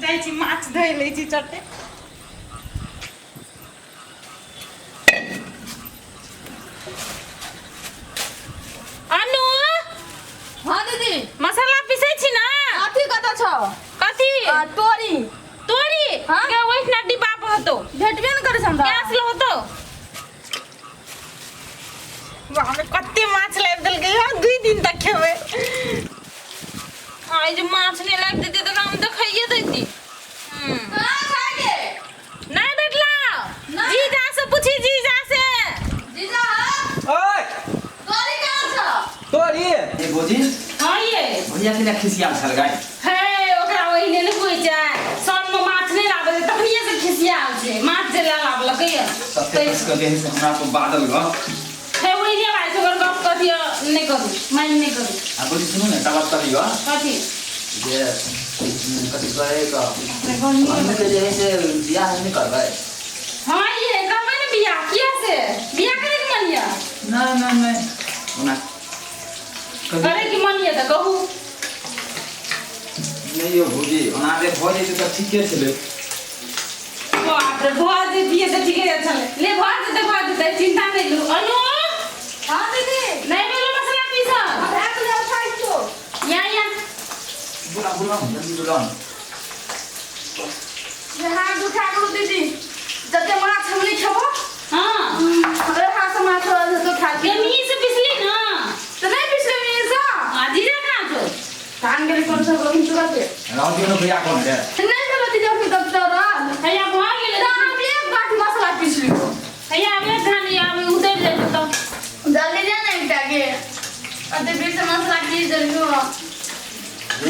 जाइ छी माछ धोइ लै छी चटे। अनु। हाँ दीदी। मसाला पीसै छी ना? अथी कतऽ छौ? कथी? तोरी। तोरी? हाँ? गे ओहिना डिब्बा पर होतो। भेटबे ने करै छै हमरा। गैस ल होतो। बाप रे, कते माछ लाबि देलकै हँ, 2 दिन तक खेबै। आइ जे माछ नहि लाबि देतै तऽ हम देखैये दैती। कहाँ खा गे? नहि भेटलौ? नहि। जीजा से पूछी, जीजा से। जीजा। ओए। तोरी कहाँ छौ? तोरी ए भौजी। हाँ ये। भैया के खिसियाल छल गाय। हे, ओकरा ओहिने नहि होइ छै, सौन मे माछ नहि लाबै छै तखनिये से खिसियाल छै। माछ जे ला लाबलकै यऽ। तते कस के देह से हमरा पर बादल ग। हे, ओहिने भाइ छै, ओकर गप कथी नहि करू, माइन नहि करू। आ भौजी सुनू ने, एकटा बात कहियो। कथी? जे कथी कहै तऽ अहूँके जे है से बियाह नहि करबै? हाँ ये, करबै ने बियाह। किया से बियाह करे के मन यऽ? नहि नहि नहि, ओना करे के मन यऽ तऽ कहू। नहि यौ भौजी, ओना जे भऽ जेतै तऽ ठीके छलै। बाप रे, भऽ जेतियै तऽ ठीके छलै। ले, भऽ जेतै, भऽ जेतै, चिंता नहि लू। अनु। हाँ दीदी। नहि भेलो मसाला पीसल? भए गेलै, उठाइ छौ। या या। बुला बुला, जल्दी बुला। जे हाथ दुखा गेलो दीदी, जते माछ हम नहि खेबो। हाँ। अरे हाथ से माछ रहल तो खा ये के। मी से पिसली ना? तऽ नहि पिसले मी से। आ जीजा कहाँ छौ? कान गेलै कोन सब लोकिन तुरते। राव दियौ ने भैया, कोन रे? नहि भेलो दीदी अखनी तक तरल। हैया भऽ गेलै। तऽ हम एक बाटी मसाला पिसलियो। हैया आब एक घानी आब उतरि जेतै तऽ। जल्दी जा ने एकटा के अते बेर से मसाला पीस देलियो।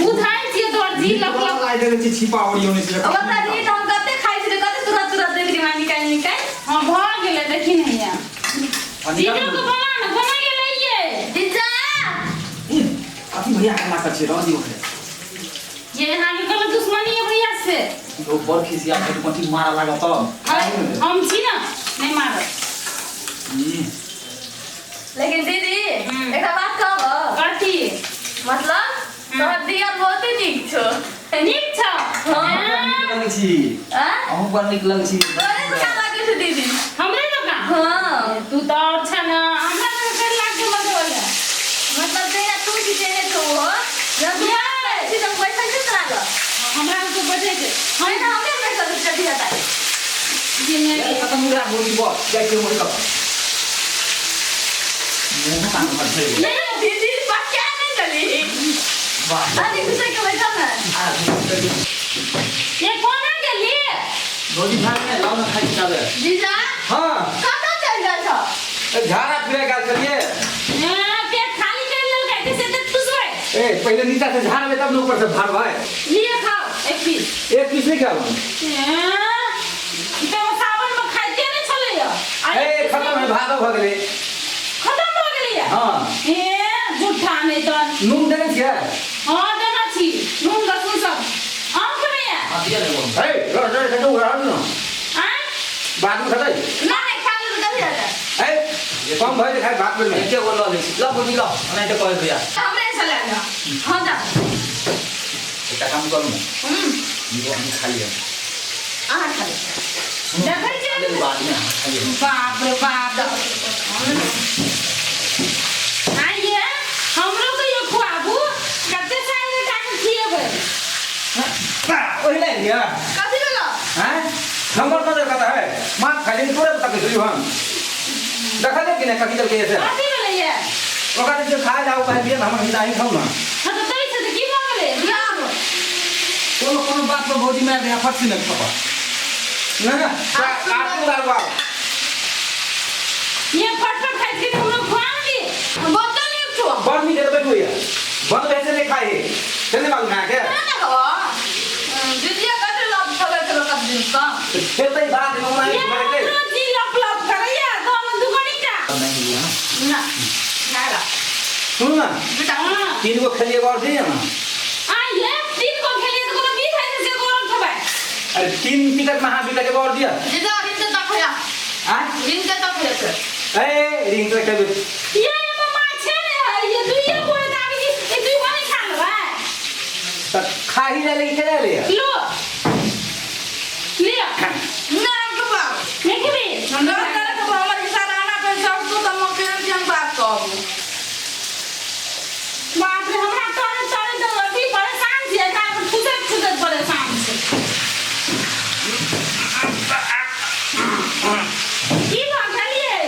उधाइ छियै तोहर जी लप लप। आइ देखै छी छिपा ओरियौने छै। अब बता दी तऽ हम कते खाइ छी, कते तुरत तुरत देख रही निकालि निकालि। हाँ, भऽ गेलै, देखी ने हैया। जीजो के बोला ने, कोना गेलै ये? जीजा। अथी भैया के लागल छै, रह दियौ ओकरे। ये यहाँ के कोनो दुश्मनी है भैया से? ओ बड़ खिसिया छै, कथी मारा लागत तब। हम छी ना, नहीं मारब। लेकिन दीदी, एकटा बात कहब? कथी? मतलब तोहर दियर बहुते नीक छौ। नीक छौ? हाँ। नीक लगै छी। आँ? अहूँ बड़ नीक लगै छी। तोरे जकाँ लागै छौ दीदी। हमरे जकाँ? हाँ। तू तऽ और छ ना, हमरा जकाँ कर लाग मजे वाला। मतलब जहिना तू छी तेहने छौ ओहो। जब तू बात करै छी तऽ बैसल छी तोरा लग। हमरा के बैठे छै। हम तऽ हमरे बैसल छी जल्दी हटा। जी नहीं। खतम हो गया भौजी, बस जाइ छियै मोड़ कऽ मुँह कान भर छै। दीदी पक्का नहि चली। वाह। अरे घुसै के बैठल ने। आ ये कोना गेली? भौजी भाग ने लाउ ने, खाइ छी ताबे। जीजा। हाँ। कतऽ चलि जाइ छौ? ए, झाड़ा फिरे गेल छलियै। हाँ, पेट खाली कर लेलकै से तऽ खुशबै। ए, पहिले नीचा से झाड़बै तब ने ऊपर से झाड़बै। लिए खाओ एक पीस। एक पीस नहीं खाब। हाँ, ई तऽ सावन में खाइते नहि छलैया। आ ए, एक पीस। खत्म है, भादो भऽ गेलै। खत्म भऽ गेलैया? हाँ। ए, झूठा नहि तऽ। नून देने छियै? हाँ, देना छी नून लहसुन सब। आम के नहि है? हाँ, दिया ने। ए, रह रह खतौ रह न। आँ? बाद में खतै। नहि खा लेबै कथी हेतै? ए, कम भऽ जेतै खाइ भात में। एके गो लऽ लै छी, लऽ भौजी लऽ, ओनाहिते कहै भैया। हमरे से लए जा, हाँ जा। एकटा काम करू ने। इहो हम खा लिअ। अहाँ खा लिअ। देखै छियै। लेबै बाद में, अहाँ खा लिअ। बाप रे बाप। आइए हमरो कहियो खुआबू, कते साल में जाके खिएबै। ओहि ले लिअ। कथी भेलो? हैं, नंबर तो देखा है, माछ खाइ ले तोरे बता के हम देखा दे कि नहीं कथी चल के ऐसे। कथी भेलैया? ओकरा जे खा जाओ कहे दिए, हम हिंदा ही खाऊ ना। हाँ तऽ दै छै तऽ की भऽ गेलै? कोनो कोनो बात पर भौजी मारि दे फट से खपा ना ना आटू दालवा। ये फटफट खाइ छै, हमरो खुआ दी। बोतल नीक छौ। बड़ नीक है, बैठू ये बंद वैसे नहीं खाए से नहीं मालूम है के। ना खबो दीदिया, कथी लप छलै छलै कत दिन सँ। फिर तो बाद में ओना ये भरे दे। हमरो जी लप लप करैया दोनो दुगनीटा। नहीं हुआ। ना ना ला। सुन ना। हाँ। तीन गो खेलिए और दिए ना। आ ये तीन गो खेलिए तऽ कोनो बीत है से गोर खेबै। अरे तीन पीतक महा बीतक एगो और दिया। जीजा, रिंग के तक होया। आ रिंग के तक होया छै। ए, रिंग तो खेबे। ये एमे माछे ने है, ये दुइये गो है तऽ आब ई दुइ गो नहि खा लेबै? त खा ही ले, लेके ले ले। लो। ना हम नहीं खेबी? हम ना करे तो हमर हिस्सा रहना पे सब तू तो हम केहन केहन बात कहबू। बाप रे, हमरा तोरे तोरे तो अभी परेशान छियै, एकरा पर ठुसैत ठुसैत परेशान छै। की भऽ गेलियै?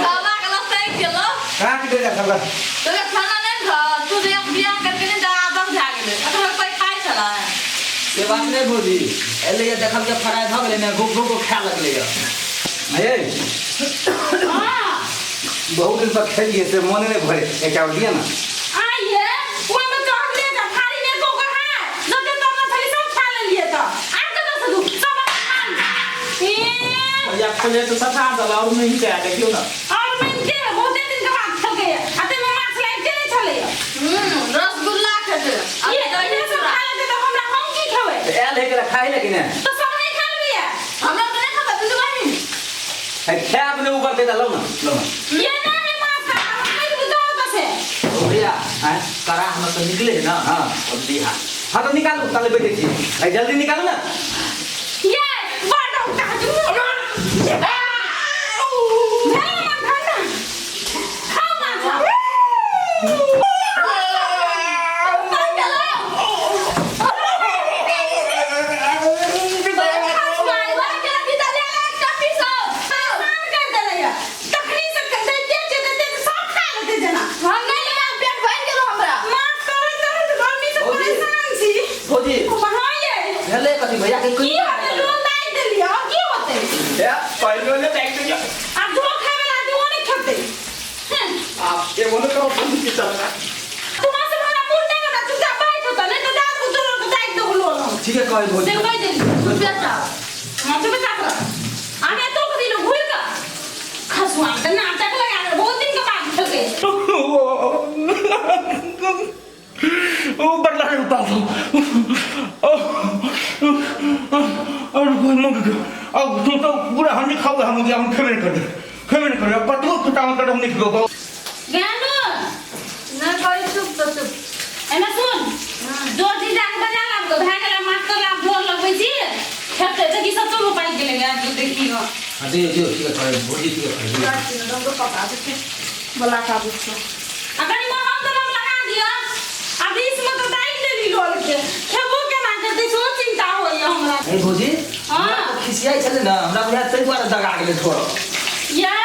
बाबा के लसै गेलो। कहाँ के दे सब? तोरा खाना नहीं खा तू जे बियाह करके नहीं दा आदम भए गेलै, अखन कोई खाइ छलै? से बात नहीं भौजी, एलै देखल के फ्राई भऽ गेलै ने, घुप घुप खाए लगलै। ये हाँ। बहुत दिन पर खेलिए से मन नहीं भरे, एक और दिया ना। आइए ओहिमे चढ़ले त थारी में एको गो है जते तरल छलै सब खा लेलिए, त आब कतऽ से दू सब खा ए। भैया खोले तो सफा दल और नहीं के देखियो ना। और मन के बहुते दिन के बाद खेलकै आ तैमे माछ लागिते नहि छलै। रसगुल्ला खेतै। ये दही ये सब चूड़ा। खा लेतै तऽ हमरा हम की खेबै? तो आयल है के खाई लेकिन है। तऽ सब नहि खा लेबै। हमरा तऽ नहि खबै दुनू बहिन। है खाए अपने ऊपर दे लो ना, लो ना। ये नहि है माछ खा हम नहि बुझाओ तऽ से। ओ भैया, हैं? करा हम तो निकले है ना। हाँ। अब दिहा। हाँ तो निकालो, ताले बैठे छी है, जल्दी निकालो ना। ये बड़ उठा जू भेल ना खाना खाओ माछ। भौजी भेलै कथी भैया के? की होतै? लोन दाइ देलियै, और की होतै? ए पहले ने बैंक दिया। आब जो खाय वाला आदमी ओ नहि खेतै। आप ये बोलो करो फोन की चल रहा। तुम्हारा से हमरा मूड नहि बना, चुपचाप बैठ होता नहीं तो दाँत को तोड़ के दाइ दो लोन हम। ठीक है कहे भौजी। से कहि देली। हाँ, चुपचाप रह। आने तो दिन घुर के खसुआ त नाटक लगा दे, बहुत दिन के बाद खेलकै। ओ बदला रे बाबू, और मुंग अब तुम तो पूरा हम नहीं खाओगे, हम हम खेबे नहीं करते, खेबे नहीं करते, पतलो खुटा कर हम नहीं खाओगे। ज्ञानू। नहि कही, चुप तऽ चुप। एना सुन, जोर जीजा के बजा लाब के भए गेलै मास्टर, आब जोर लगबै छी खेतै तऽ की सब तो पाकि गेलै गाय के देखी हो। हाँ दियो दियो, ठीक है कहे भौजी, ठीक है कहे दियो। बोला का बुझছো। आ कनि मरहम तरहम लगा दिअ आ बीच में तऽ दागि देली लोल के, खेबो केना करतै सेहो चिंता होइए हमरा। ए भौजी। हाँ। हमरा तऽ खिसियाइ छलै ने, हमरा बुझाय ताहि दुआरे दगा गेलै थोड़ा। ये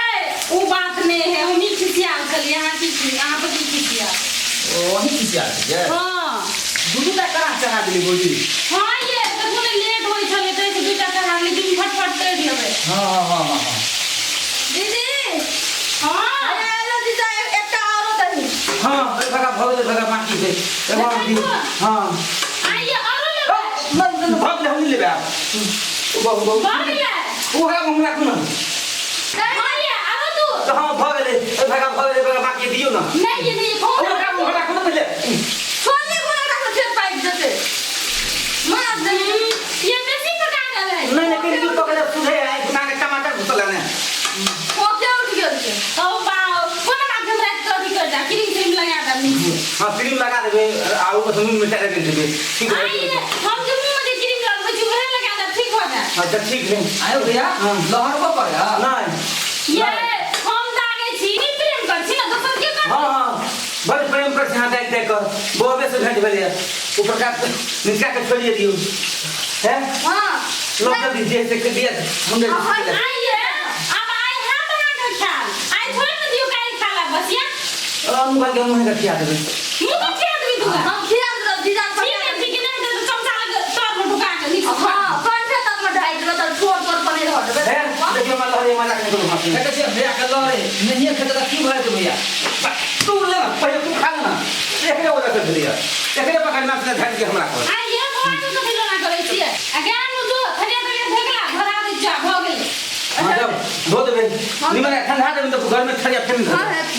ओ बात नहीं है, हम ही खिसियाल छलियै, अहाँ की अहाँ पर की खिसिया? ओ अहीं खिसियाल छलियै? हाँ। दू दू टा कड़ा चढ़ा देली भौजी। हाँ, ये देखो ने, लेट होइ छलै तै से दूटा चढ़ा देली, दुनू फटफट तरि लेबै। हाँ हाँ हाँ हाँ हाँ। दीदी। हाँ। अरे एलो जीजा, एकटा औरो दही। हाँ भगा भऽ गेलै, भगा बाकी छै एगो और दियौ। हाँ। आइए औरो लेबै? नहीं नहीं, भऽ गेलै, हम नहीं लेबै आब। बहुत बहुत। भऽ गेलै? ओ है हमरा कोनो। हाँ ये आरो तू। तो हाँ भऽ गेलै, ए भगा भऽ गेलै, भगा बाकी दियौ ना। नहीं ये नहीं ओ कौन। भगा भगा कोनो पहिले। छोड़ने कोना राखो, फेर पाकि जेतै माछ दही। ये बेसी पका गेल है। नहीं नहीं, कनि दूध पकड़े सुधे आइ घुमा के टमाटर घुसल ने। खोके उठि गेल छै। ओ बाओ, कोनो बात हम रात के अथी कर जा क्रीम त्रीम लगा दब। हाँ क्रीम लगा देबै आ ऊपर से नून मिरचाइ दे देबै, ठीक हो। आइए हम जे मुंह में जे क्रीम लगबै छी उहे लगा दब, ठीक हो जाए। अच्छा ठीक है। आयो भैया। हाँ। लहरबो करे हाँ? नहीं। ये हम दागे छी नी प्रेम कर छी ना, दोसर के कर। हाँ हाँ, बड़ प्रेम कर यहाँ देख देख कर बोबे से भेंट भेलै ऊपर का नीचा के छोड़िए दियौ हैं। हाँ। लो जल्दी जे से के दिया हम दे। आइए अब आइ हाथ बना के खाल, आइ छोड़ के दियो, काल्हि खा ला बस या। हम घर के मुंह के खिया देबै। मुंह के खिया देबी तू? हम खिया देब जीजा के। ठीक है, ठीक है, नहीं तो चमचा लग तर में ढुका के निक। हाँ, कंठे तक में ढाई देबै तऽ ठोर तोर पनीर हट देबै। हैं देखियो मला लहरे मजाक नहीं करू हाथ। देखै छियै भैया के लहरे नहिए खेतै तऽ की भऽ जेतै भैया? तू ले ना पहिले, तू खा ले ना, एकरे वजह से भेलैया, एकरे पकड़ना से धर के हमरा कर। आइए बौआ के कथी लोना करै छियै आ ज्ञान में जो थरिया तरिया ढेकला भरा दै जा, भऽ गेलै। हाँ जब धो देबै निमन ठंडा देबै तऽ घर में थरिया फेर हाँ। धर।